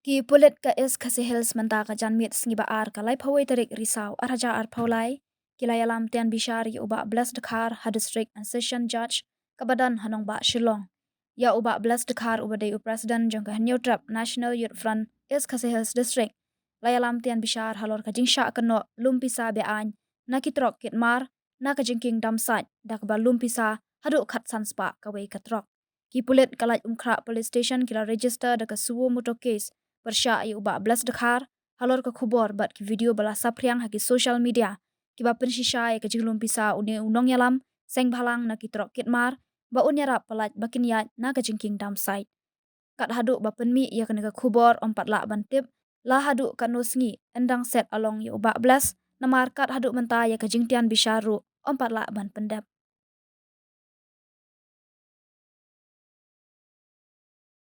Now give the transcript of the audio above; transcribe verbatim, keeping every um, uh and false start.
Ki pulit ka East Khasi Hills mynta ka janmiet sngi ba ar ka laiphew wei tarik Risaw ar hajar arphew lai, ki la ïalam tian bishar ïa u Bah Bless Dkhar ha District and Session Judge kaba don ha nongbah Shillong. Ïa u Bah Bless Dkhar uba dei u President jong ka Hynñiewtrep National Youth Front East Khasi Hills District, la ïalam tian bishar halor ka jingshah kynnoh lum pisa be-aiñ na ki trok kit mar na ka jingkieng dump site, da kaba lum pisa haduh khatsan spah kawei ka trok. Ki pulit ka Laitumkhrah Police Station ki la register da ka suo motu case pyrshah ïa u Bah Bless Dkhar halor ka khubor bad ki video ba la saphriang ha ki social media kiba pynshisha ïa ka jinglum pisa une u nongïalam seng bhalang na ki trok kit mar, ba un ïarap palat ba kin ïaid na ka jingkieng dump site. Kat haduh ba pynmih ïa kane ka khubor ym pat lah ban tip la haduh katno sngi yn dang set along ïa u Bah Bless, namar kat haduh mynta ïa ka jingtian bishar ruh ym pat lah ban pyndep.